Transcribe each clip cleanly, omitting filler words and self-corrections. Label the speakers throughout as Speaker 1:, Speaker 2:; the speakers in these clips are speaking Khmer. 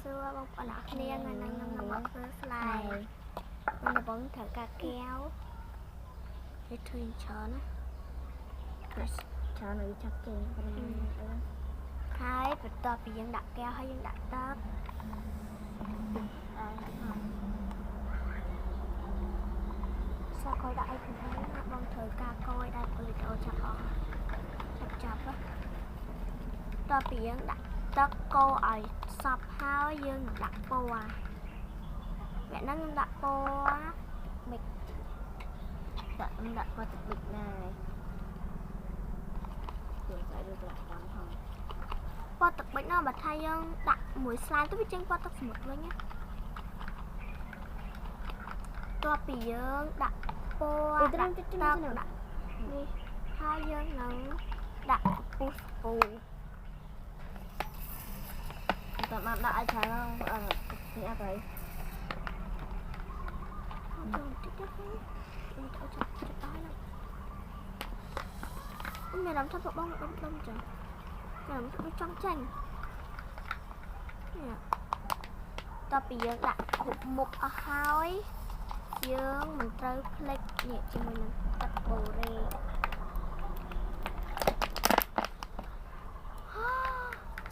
Speaker 1: សួរបងប្អូនអរគ្នាថ្ងៃនេះខ្ញុំនឹងមកធ្វើស្លែមុនដំបូងត្រូវការកែវវាធ្វើច្រើនណា
Speaker 2: ច្រើនឲ្យឆាប់ចេញ
Speaker 1: ហើយបន្ទាប់ពីយើងដាក់កែវហើយយើងដាក់ទឹកសកលដាក់អីផងបងត្រូវការកយដែលវីដេអូចាប់អស់ចាប់ចាប់តពីយើងដាក់ទឹកកូរឲ្យសព្វហើយយើងនឹងដាក់ពណ៌វគ្គហ្នឹងខ្ញុំដាក់ពណ៌ប៊ិច
Speaker 2: ដាក់ដាក់ពណ៌ទឹកប៊ិចដែរយើងใส่ដូចដាក់តាមផង
Speaker 1: ពណ៌ទឹកប៊ិចនោះបើថាយើងដាក់មួយស្លាយទៅវាចេញពណ៌ទឹកសមុទ្រវិញណាតពីយើងដាក់ពណ៌ដាក់ទឹកដាក់នេះហើយយើងនឹងដាក់ពុះពូ
Speaker 2: តបានដាក់ឲ្យច្រើនអឺនេះអត់ហើយ
Speaker 1: តិចតិចអូចាប់ចាប់ដល់ហើយមានអារម្មណ៍ថាបងដុំដុំចឹងមានអារម្មណ៍ថាចង់ចាញ់នេះតពីយើងដាក់គ្រប់មុខអស់ហើយយើងមិនត្រូវភ្លេចនេះជាមួយនឹងទឹកបូរ៉េ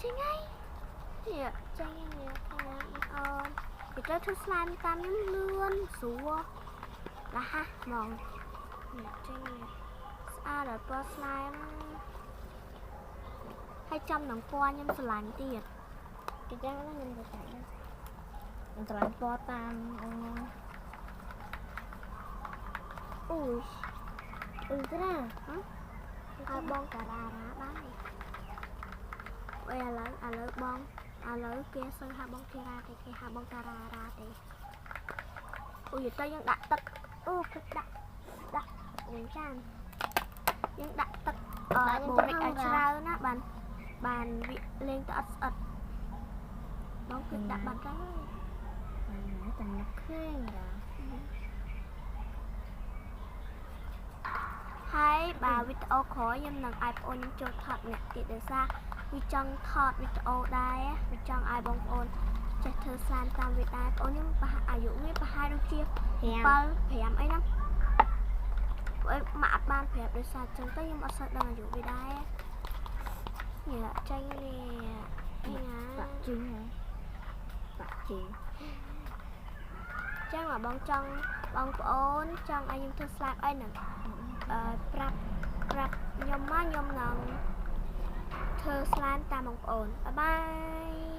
Speaker 1: ចេញហើយនេះចេញនេះខាងអូនគេត្រូវធ្វើស្លាមតាមខ្ញុំលឿនស្រួលរហ័សហ្មងនេះចេញស្អាតដល់ពណ៌ស្លាមហើយចំនឹងពណ៌ខ្ញុំស្រឡាញ់ទៀត
Speaker 2: គេចឹងខ្ញុំទៅតែខ្ញុំស្រឡាញ់ពណ៌តាមអូ
Speaker 1: អូយ
Speaker 2: អឺត្រា
Speaker 1: ឲ្យបងការ៉ារ៉ាបានទេឥឡូវឥឡូវបងឥឡូវគេសឹងហៅបងធីរ៉ាទេគេហៅបងការ៉ារ៉ាទេអូយទៅយើងដាក់ទឹកអូភ្លេចដាក់ដាក់វិញចានយើងដាក់ទឹកបូរិចឲ្យច្រើនណាបានបានវាលេងទៅអត់ស្អិតបងភ្លេចដាក់បាត់ហើយ
Speaker 2: តែនឹកឃើញរ៉ា
Speaker 1: ហើយបើវីដេអូក្រោយខ្ញុំនឹងឲ្យបងអូនខ្ញុំចូលថតម្នាក់ទៀតដោយសារវាចង់ថតវីដេអូដែរវាចង់ឲ្យបងប្អូនចេះធ្វើស្លាមតាមវាដែរបងអូនខ្ញុំប្រហែលអាយុវាប្រហែលដូចជា7 5អីហ្នឹងព្រោះម៉ាក់អត់បានប្រាប់ដោយសារចឹងទៅខ្ញុំអត់សូវដឹងអាយុវាដែរនេះចេញនេះនេះណា
Speaker 2: បាក់ជីហ៎បាក់ជី
Speaker 1: ចឹងបើបងចង់បងប្អូនចង់ឲ្យខ្ញុំធ្វើស្លាបអីហ្នឹងប្រាប់ប្រាប់ខ្ញុំមកខ្ញុំនឹងធ្វើស្លាមតាមបងប្អូនបាយបាយ។